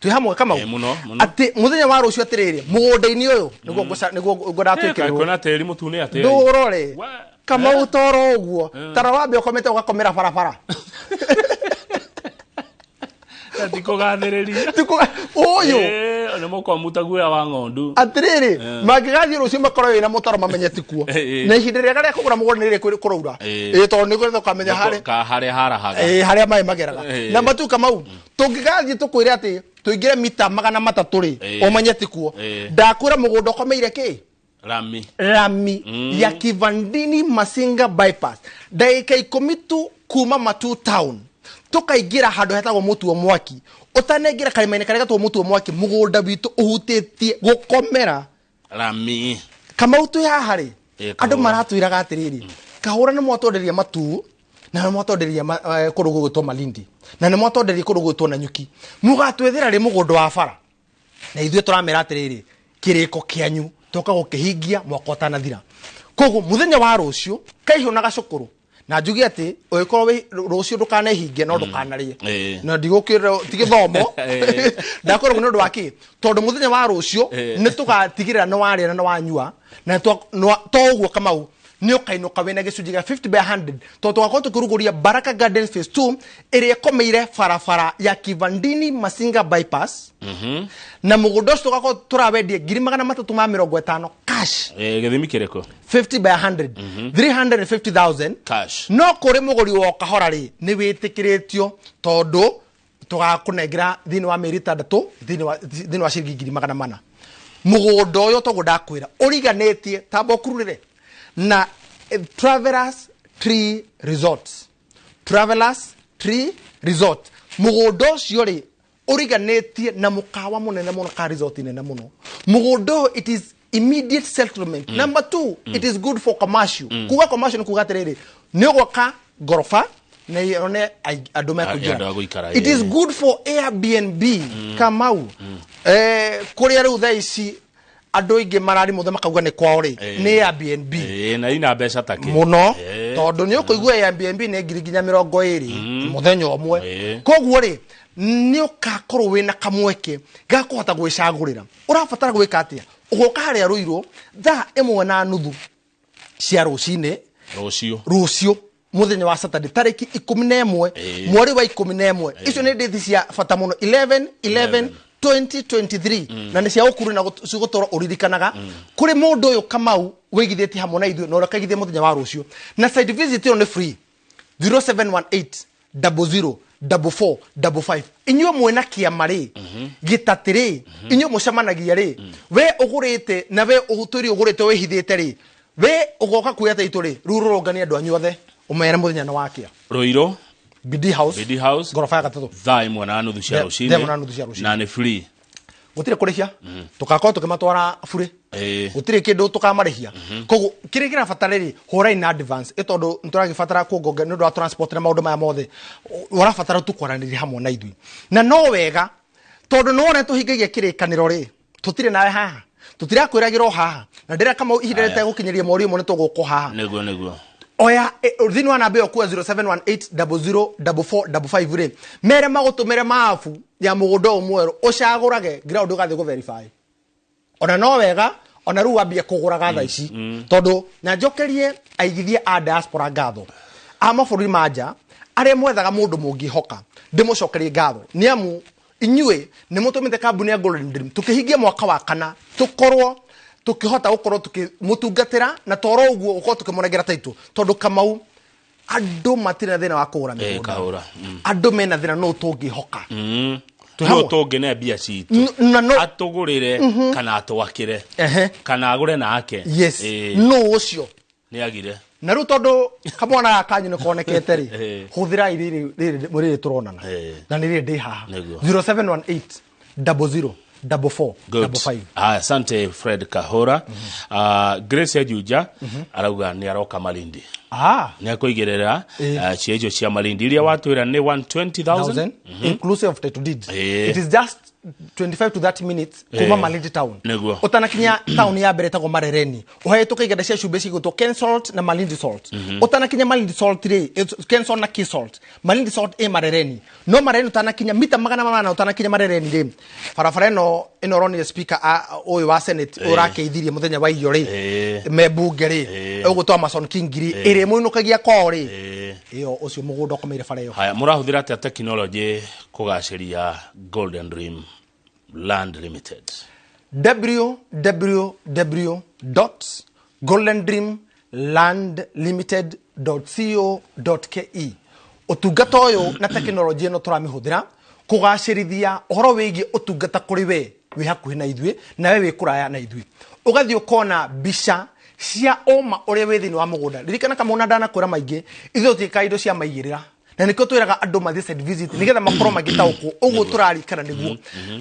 Twĩ hamwe Kamau? Mũno, mũno. Atĩ mũthenya wa rũciũ atĩrĩrĩ, mũgũnda-inĩ ũyũ, nĩguo nĩguo ngwendaga twĩkĩrĩrwo. Kwĩna tĩri mũtune atĩ. Ndũrore. Wa- Kamau toro ũguo. Tara wambe ũkomete ũgakomera barabara. Ti kũgathĩrĩria. Ti ũyũ. Nĩ mũkwamuta guoya wa ng'ondu. Atĩrĩrĩ, mangĩgathiĩ rũciũ makorwo wĩna mũtaro mamenye ti kuo. Na ihinda rĩega rĩa kũgũra mũgũnda nĩ rĩrĩ kũraura. Tondũ nĩ ũgũthiĩ ũkamenya harĩa Ka harĩa harahaga. Harĩa maĩ mageraga. Na matu Kamau, tũngĩgathiĩ tũkwĩre atĩ tũingĩre mita 300 rĩ, ũmenye ti kuo. Ndakwĩra mũgũnda ũkomeire kĩ? Rami. Rami ya Kivandini Masinga bypass. Ndagĩka 10 tu kuma Matu town. Tũkaingĩra handũ hetagwo Mũtuo Mwaki. Ũtanaingĩra karĩma-inĩ karĩa getagwo Mũtuo Mwaki, mũgũnda witũ ũhutĩtie gũkomera Rami. Kamau twĩ haha rĩ, andũ Kahũra. maratwĩraga atĩrĩrĩ, Kahũra nĩ mwatwenderia Matu, na nĩ mwatwenderia kũndũ gũgwĩtwo Malindi, na nĩ mwatwenderia kũndũ gũgwĩtwo Nanyuki. Mũgatwethera rĩ mũgũnda wa bara. Na ithuĩ tũramera atĩrĩrĩ, kĩrĩko kĩanyu tũka gũkĩhingia mwaka ũtanathira. Koguo mũthenya wa rũciũ, kaihũ na gacũkũrũ, na njuge atĩ ũngĩkorwo wĩ rũciũ ndũkanehinge no ndũkanarĩe. Na ndigũkĩra ti gĩthomo. Ndakorwo nĩ ũndũ wa kĩ? Tondũ mũthenya wa rũciũ nĩ tũgatigĩrĩra nĩ warĩa na nĩ wanyua, na to ũguo Kamau, Nĩ ũkainũka wĩna gĩcunjĩ gĩa 50 by 100, tondũ tũgakorwo tũkĩrugũria Baraka Gardens Phase 2 ĩrĩa ĩkomeire barabara ya Kivandini Masinga bypass. Na mũgũnda ũcio tũgakorwo tũrawendia 350,000 cash. Gĩthimi kĩrĩkũ? 50 by 100, 350,000 cash. No kũrĩ mũgũri wa kahora rĩ, nĩ wĩtĩkĩrĩtio, tondũ tũgakũnengera thĩinĩ wa mĩeri 6 thĩinĩ wa ciringi 400,000. Mũgũnda ũyũ toguo ndakwĩra ũriganĩtie tamba ũkururĩre na Travelers Tree Resort, Travelers Tree Resort. Mũgũnda ũcio rĩ, ũriganĩtie na mũkawa mũnene mũno ka resort nene mũno. Mũgũnda ũyũ, it is immediate settlement. Number two, it is good for commercial. Kuga commercial nĩ kuga atĩrĩrĩ, nĩ ũgwaka ngoroba na yone andũ mekũingĩra. Andũ a gũikara, It is good for Airbnb. Kamau, kũrĩa rĩu thaa ici andũ aingĩ mararimũthe makauga nĩ kwao rĩ, nĩ Airbnb. Na ina mbeca takĩ. Mũno, tondũ nĩ ũkũigua Airbnb nĩ ngiri nginya 20 mũthenya ũmwe. Koguo rĩ, nĩ ũgakorwo wĩna kamweke ga kũhota gwĩcagũrĩra. Ũrabatara gwĩka atĩa? Ũgoka harĩa Rũirũ thaa 1:30 cia rũcinĩ. Rũciũ. Rũciũ mũthenya wa Saturday, tarĩki 11 mweri wa 11. Icio nĩ ndĩthi cia bata mũno, 11 11 2023, na nĩ cia ũkuru na cigũtũra ũririkanaga kũrĩ mũndũ ũyũ Kamau wĩigithĩtie hamwe na ithuĩ na ũrĩa ũkaigithia mũthenya wa rũciũ. Na site visit ĩyo nĩ free, 0718 00 44 55. Inyuĩ mwĩna kĩama rĩ, gĩtatĩ rĩ, inyuĩ mũcemanagia rĩ, we ũgũrĩte na we ũtũri ũgũrĩte wĩhithĩte rĩ, we ũgoka kuoya taitũ rĩ, rĩu rũrũnganie andũ anyu othe ũmere mũthenya nĩ wakĩa. Rũirũ. BD House. BD House. Ngoroba ya gatatũ. Thaa 1:30 cia rũcinĩ. Thaa 1:30 cia rũcinĩ. Na nĩ free. Gũtirĩ kũrĩhia, tũgakorwo tũkĩmatwara burĩ. Gũtirĩ kĩndũ tũkamarĩhia. Koguo kĩrĩa kĩrabatara rĩ, hũrai na advance, ĩ tondũ nĩtũragĩbatara kuongonga nĩ ũndũ wa transport na maũndũ maya mothe. Ũrabatara tu kwaranĩria hamwe na ithuĩ, na no wega tondũ nĩ wona tũhingagia kĩrĩkanĩro rĩ, tũtirĩ nawe haha, tũtirakwĩragĩra o haha na ndĩra kama ihinda Aya. rĩtegũkinyĩria mweri ũmwe nĩ tũgũkwo haha. Nĩguo. Oya thĩinĩ wa namba ĩyo kuo 0718004455 rĩ, mere magũtũmĩre mabu ya mũgũnda ũyũ mwerũ, ũcagũrage ground, ũgathiĩ gũ verify. Ona no wega ona rĩu wambie kũgũraga thaa ici, tondũ na njokerie aigithia a diaspora ngatho, a mabũrũri ma nja arĩa mwethaga mũndũ mũngĩhoka, ndĩmũcokerie ngatho nĩ amu inyuĩ nĩ mũtũmĩte kambuni ya Golden Dream tũkĩhingia mwaka wa kana tũkorwo tũkĩhota gũkorwo tũkĩmũtungatĩra, na toro ũguo gũkorwo tũkĩmũnengera taitũ, tondũ Kamau, andũ matirĩ na thĩna wa kũgũra mĩgũnda. Kahũra. Andũ mena thĩna nũ tũngĩhoka. Twĩ No hamwe? tũngĩne mbia citũ Na no atũgũrĩre kana atwakĩre kana agũre nake. Yes. Nũ ũcio? Nĩ agire. Na rĩu tondũ kamwana gaka kanyu nĩ konekete rĩ, hũthĩrai rĩrĩ rĩrĩ rĩrĩ tũronana na nĩ rĩrĩ ndĩ haha. 0718 00 44 Good. 55. Aya, asante Fred Kahora. Grace Ajuja arauga nĩ aroka Malindi. Nĩ akũigĩrĩra cia icio cia Malindi iria watwĩra nĩ 120,000. Thousand, inclusive of title deeds. It is just 25 to 30 minutes kuma Malindi town. Utanakinya town ya mbere ĩtagwo Marereni, ũhĩtũke iganda cia cumbĩ cigũtwo Ken Salt na Malindi Salt. Ũtanakinya Malindi Salt rĩ, Ken Salt na Ki Salt, Malindi Salt ĩ Marereni. No Marereni ũtanakinya mita 800, ũtanakinya Marereni rĩ, barabara ĩno ĩno ũronire speaker ũyũ wa Senate ũrakeithirie mũthenya wa irio rĩ, me bunge rĩ, ũgũtwa Amason King rĩ, ĩrĩa ĩmũinũkagia kwao rĩ, ĩyo ũcio mũgũnda ũkomeire bara ĩyo. Haya, mũrahũthĩra atĩa technology kũgacĩria Golden Dream Land Limited? www.goldendreamlandlimited.co.ke. Ũtungata ũyũ na tekinoronjĩ ĩno tũramĩhũthĩra kũgacĩrithia ũhoro wĩgiĩ ũtungata kũrĩ we wĩ hakuhĩ na ithuĩ na we wĩ kũraya na ithuĩ, ũgathiĩ ũkona mbica cia ũma ũrĩa wĩ thĩinĩ wa mũgũnda. Ririkana kamũna ndanakwĩra maingĩ, ithuĩ tũtiĩkaga indo cia maigĩrĩra, na nĩkĩo twĩraga andũ mathiĩ site visit nĩgetha makorwo magĩtaũkwo ũguo tũrarikana nĩguo.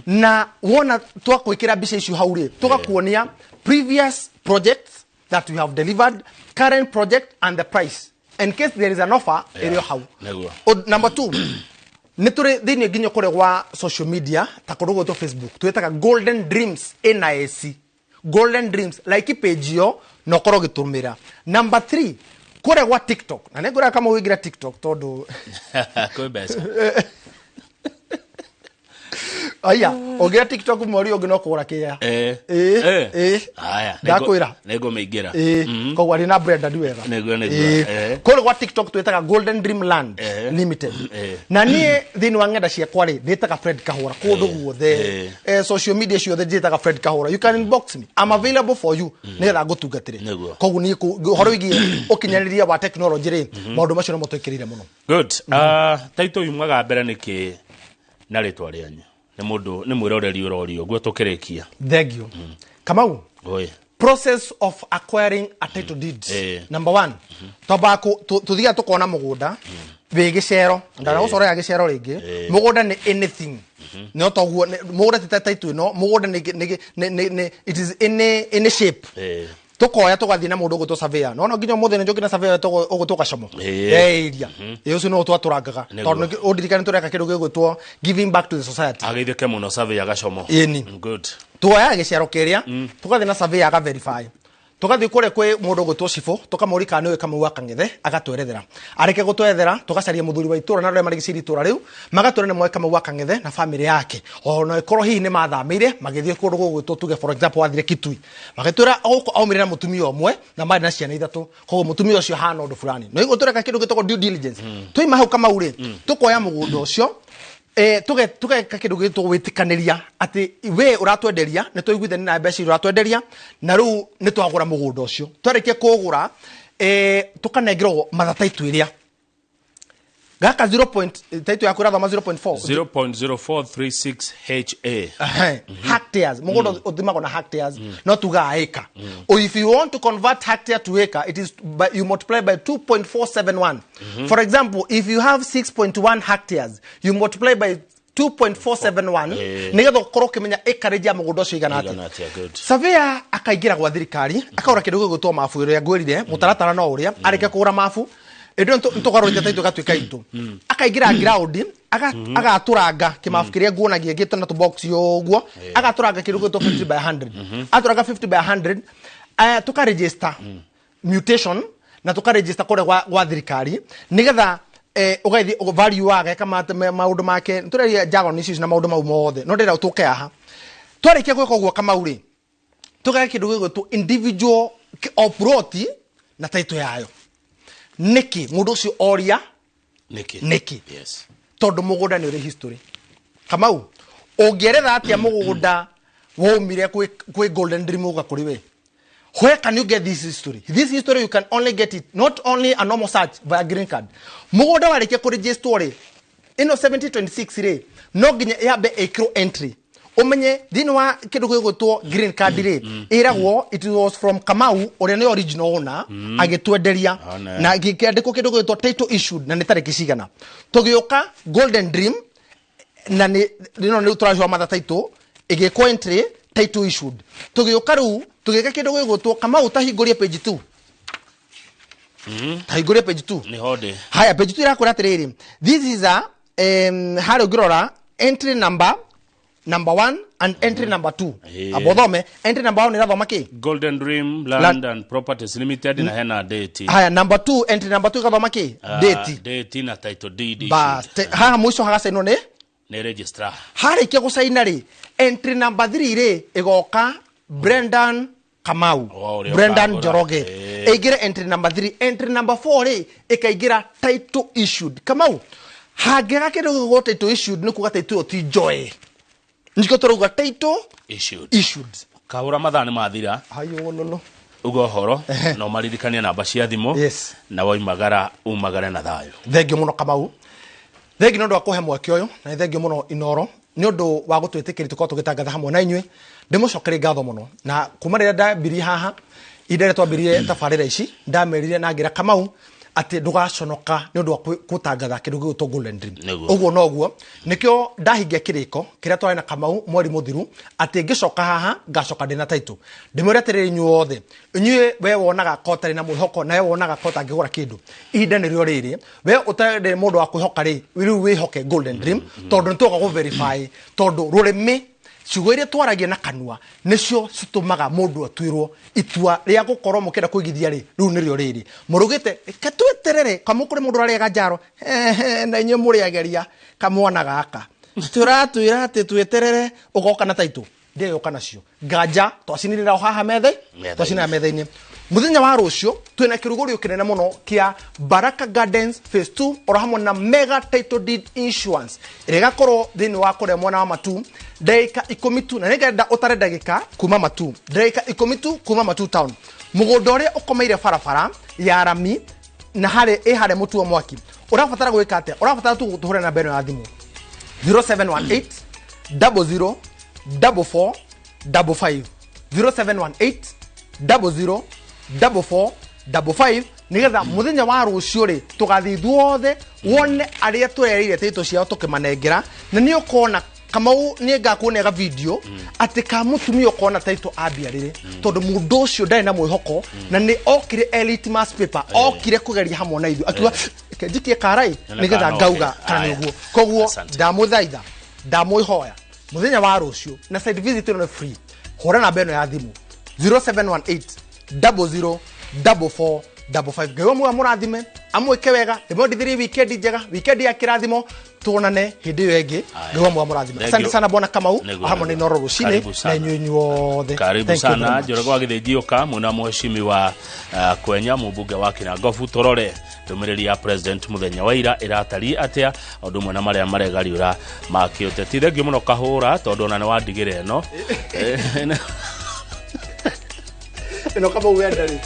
Na wona twakwĩkĩra mbica icio hau rĩ, tũgakuonia previous projects that we have delivered, current project and the price in case there is an offer ĩrĩ o hau. Number two, nĩ tũrĩ thĩinĩ nginya kũrĩa gwa social media ta kũndũ gwĩtwo Facebook, twĩtaga Golden Dreams ĩna AC, Golden Dreams. Like page ĩyo na ũkorwo ũgĩtũmĩra. Number three, kũrĩa gwa TikTok, na nĩ ngũrĩa kama ũingĩra TikTok tondũ Kwĩ mbeca. Aya, ũngĩra TikTok mweri ũngĩ no kũgũra kĩea. Eh. Ĩĩ, ĩĩ. Haya. Ndakwĩra. Nĩngũmĩingĩra. Ĩĩ, koguo arĩ na Brenda wega. Nĩguo. Ĩĩ. Kũrĩa gwa TikTok twĩtaga Golden Dream Land Limited. Na niĩ thĩinĩ wa ng'enda ciakwa rĩ, ndĩtaga Fred Kahũra kũndũ guothe. Social media ciothe njĩtaga Fred Kahũra. You can inbox me. I'm available for you nĩgetha ngũtungatĩre. Koguo niĩ ũhoro wĩgiĩ ũkinyanĩria wa technology rĩ, maũndũ macio nĩmo twĩkĩrĩire mũno. Good. Taito yumaga mbere nĩkĩ na rĩtwa rĩanyu? Nĩ mũndũ nĩ mwĩroreri ũrorio ũguo tũkĩrĩkia. Thank you. Kamau, Oi. process of acquiring a title deed. Number one, twambaga tuthiaga tukona mugunda wi gicero, ndanagũcorea gĩcero rĩngĩ. Mũgũnda nĩ anything, no toguo mũgũnda ti ta title ĩno, mũgũnda nĩ it is any shape. Tukoya tugathiĩ na mũndũ ũgwĩtwo surveyor, no no nginya ũmũthĩ nĩ njũkĩ na surveyor ũgwĩtwo Gacomo. Area ĩ ũcio no twatũrangaga tondũ ũndirikane tũreka kĩndũ gĩgwĩtwo giving back to the society. Ageithĩke mũno surveyor Gacomo. Ĩni. Good. Tuoyaga gĩciaro kĩrĩa, tũgathiĩ na surveyor aga verify, tũgathiĩ kũrĩa kwĩ mũndũ ũgwĩtwo cibũ, tũkamũria kana nĩũĩ Kamau wa Kang'ethe, agatwerethera. Arĩkia gũtwerethera, tũgacaria mũthuri wa itũra na arĩa marigicĩirie itũra rĩu, magatwĩra nĩ moĩ Kamau wa Kang'ethe na bamĩrĩ yake, ona ĩkorwo hihi nĩ mathamĩire magĩthiĩ kũndũ gũgwĩtwo, tuge for example wathire Kitui, magĩtwĩra gũkũ aumire na mũtumia ũmwe na marĩ na ciana ithatũ, koguo mũtumia ũcio hana ũndũ fulani. No igũ tũreka kĩndũ gĩtagwo due diligence. Twaima hau Kamau rĩ, tũkoya mũgũnda ũcio, tugeka kĩndũ gĩtwo gwĩtĩkanĩria atĩ we ũratwenderia, nĩ twaiguithania na mbeca iria ũratwenderia, na rĩu nĩ twagũra mũgũnda ũcio. Twarĩkia kũgũra, tũkanengerwo mathataitũ ĩrĩa gaka 0 point taitũ yaku ĩrathoma 0.4 0.0436 HA. Ehe, hectares. Mũgũnda ũthimagwo na hectares, no tugaga acre. Or if you want to convert hectare to acre, it is by, you multiply by 2.471. For example, if you have 6.1 hectares, you multiply by 2.471 nĩgetha ũkorwo ũkĩmenya acreage ya mũgũnda ũcio igana Igana atĩa. atĩa, good. Surveyor akaingĩra gwa thirikari, akagũra kĩndũ gĩgwĩtwo mabu ĩrĩa ngwĩrire, mũtaratara no ũrĩa arĩkia kũgũra mabu ĩndĩ nĩtũgarũrĩte taitũ ĩgatuĩka itũ, akaingĩra ground, agatũranga kĩmabu kĩrĩa nguonagia gĩtwo na tũbox ũguo, agatũranga kĩndũ gĩgwĩtwo 50 by 100, atũranga 50 by 100, tũkaregister mutation na tũkaregister kũrĩa gwa thirikari nĩgetha ũgathiĩ value wake maũndũ make. Tũreria jargon issues na maũndũ mau mothe, no ndĩrenda tũke haha. Twarĩkia gwĩka ũguo Kamau rĩ, tũgeka kĩndũ gĩgwĩtwo individual o plot na title yayo. Nĩkĩ mũndũ ũcio oria? Nĩkĩ? Nĩkĩ? Yes. Tondũ mũgũnda nĩ ũrĩ history. Kamau, ũngĩeretha atĩa mũgũnda waumire kwĩ Golden Dream ũga kũrĩ we? Where can you get this history? This history you can only get it, not only a normal search via green card. Mũgũnda warĩkia kũregister rĩ, ĩno 7026 rĩ, no nginya yambe ĩkĩrwo entry, ũmenye thĩinĩ wa kĩndũ gĩgwĩtwo green card rĩ, ĩragwo it was from Kamau ũrĩa nĩ original owner agĩtwenderia One. na gĩkĩandĩkwo kĩndũ gĩgwĩtwo title issued na nĩ tarĩki cigana. Tũgĩũka Golden Dream na nĩ ĩno nĩ tũracua matha title ĩgĩkwo entry, title issued. Tũgĩũka rĩu tũgĩka kĩndũ gĩgwĩtwo, Kamau, tahingũrie page 2, tahingũrie page 2. Nĩ hondĩ. Haya, page 2 irakwĩra atĩrĩrĩ, this is a harĩa ũngĩrora entry number 1 and entry number 2. Amba ũthome entry number 1, ĩrathoma kĩ? Golden Dream Land and Properties Limited na hena date. Haya, number 2, entry number 2 ĩgathoma kĩ? Date. Date na title deed Bas, issued. haha mũico hagacainwo nĩ Nĩ registrar. Harĩkia gũcaina rĩ, entry number 3 rĩ, ĩgoka Brendan Kamau, Oh, ũrĩa Brendan ũkagũra. Njoroge, ĩingĩre entry number 3. Entry number 4 rĩ, ĩkaingĩra title issued. Kamau, hangĩaga kĩndũ gĩgũgwo title issued, nĩ kuga title ĩyo ti njoe, nikĩo tũrauga title Issued. issued. Kahũra, mathaa nĩ mathira. Hayololo. Uga ũhoro na ũmaririkanie namba cia thimũ. Na woimagara umagare na thayũ. Thengio mũno Kamau, thengio nĩ ũndũ wa kũhe mweke ũyũ, na nĩ thengio mũno Inoro nĩ ũndũ wa gũtwĩtĩkĩria tũkorwo tũgĩtangatha hamwe na inyuĩ. Ndĩmũcokerie ngatho mũno, na kuma rĩrĩa ndambirie haha, ihinda rĩrĩa twambirie tabarĩra ici, ndamerire na ngĩra Kamau atĩ ndũgaconoka nĩ ũndũ wa gũtangatha kĩndũ gĩgwĩtwo Golden Dream. Ũguo noguo nĩkĩo ndahingia kĩrĩko kĩrĩa twarĩ na Kamau mweri mũthiru atĩ ngĩcoka haha ngacoka ndĩna title. Ndĩmwĩre atĩrĩrĩ, inyuothe, inyuĩ we wonaga ko ũtarĩ na mwĩhoko na we wonaga ko ũtangĩgũra kĩndũ, ihinda nĩrĩo rĩrĩ. We ũtarĩ mũndũ wa kwĩhoka rĩ, rĩu wĩhoke Golden Dream, tondũ nĩtũgoka gũ verify, tondũ rũrĩmĩ, ciugo iria twaragia na kanua nĩcio citũmaga mũndũ atuĩrwo itua rĩa gũkorwo mũkĩenda kũigithia rĩ, rĩu nĩrĩo rĩrĩ mũrugĩte. Reke tweterere kamũ kũrĩ mũndũ ũrarĩaga njaro. Hehe, na inyuĩ mũrĩageria kamwana gaka. Tũratwĩra atĩ tweterere ũgoka na taitũ. Ndĩyoka nacio. Nganja twacinĩrĩra o haha metha, Metha-inĩ. twacinĩrĩra metha-inĩ. Mũthenya wa rũciũ twĩna kĩrugũrio kĩnene mũno kĩa Baraka Gardens Phase 2 oro hamwe na Mega Title Deed Insurance ĩrĩa ĩgakorwo thĩinĩ wa kũrĩa mwena wa Matu ndagĩka 10 tu, na nĩngenda ũtare ndagĩka kuma Matu, ndagĩka 10 tu kuma Matu town, mũgũnda ũrĩa ũkomeire barabara ya rami na harĩ ĩ harĩa mũtu wa mwaki. Ũrabatara gwĩka atĩa? Ũrabatara tu gũtũhũrĩra namba ĩno ya thimũ 0718 00 44 55, 0718 00 44 55, nigetha muthenya wa rucio ri tugathii ithuothe wone aria twereire taito ciao tukimanengera. Na ni ukona Kamau ni ngakuonera video ati ka mutumia ukona taito ambia riri, tondu mundu ucio ndari na mwihoko na ni okire elite mass paper, okire kugeria hamwe na ithuĩ, akiuga reke njikie karai Nĩ nigetha kana ngauga oke. kana Aya. nĩguo. Koguo Asante. ndamũthaitha, ndamwĩhoya, mũthenya wa rũciũ na site visit ĩno nĩ free, hũra namba ĩno ya thimũ 0718 00 44 55. Ngai wa muoyo amũrathime, amwĩke wega, ndĩmwendithirie weekend njega, weekend ya kĩrathimo. Tuonane hĩndĩ ĩyo ĩngĩ. Aya. Ngai wa muoyo amũrathime. Thank Asante you. sana Bwana Kamau, Nĩguo, hamwe na nĩguo. Inoro rũcinĩ Karibu na sana. inyuĩ inyuothe. Karibu Thank you very sana much. Njoroge wa Gĩthĩnjiũka mwena mheshimiwa Kwenya mũmbunge wa Kĩrangobu. Tũrore ndũmĩrĩri ya president mũthenya wa ira ĩratariĩ atĩa, ũndũ ũmwe na marĩa maregariũra ma kĩũteti. Thengiũ mũno Kahũra, tondũ ona nĩ wandigĩra ĩno. Ĩno Kamau wenda rĩ.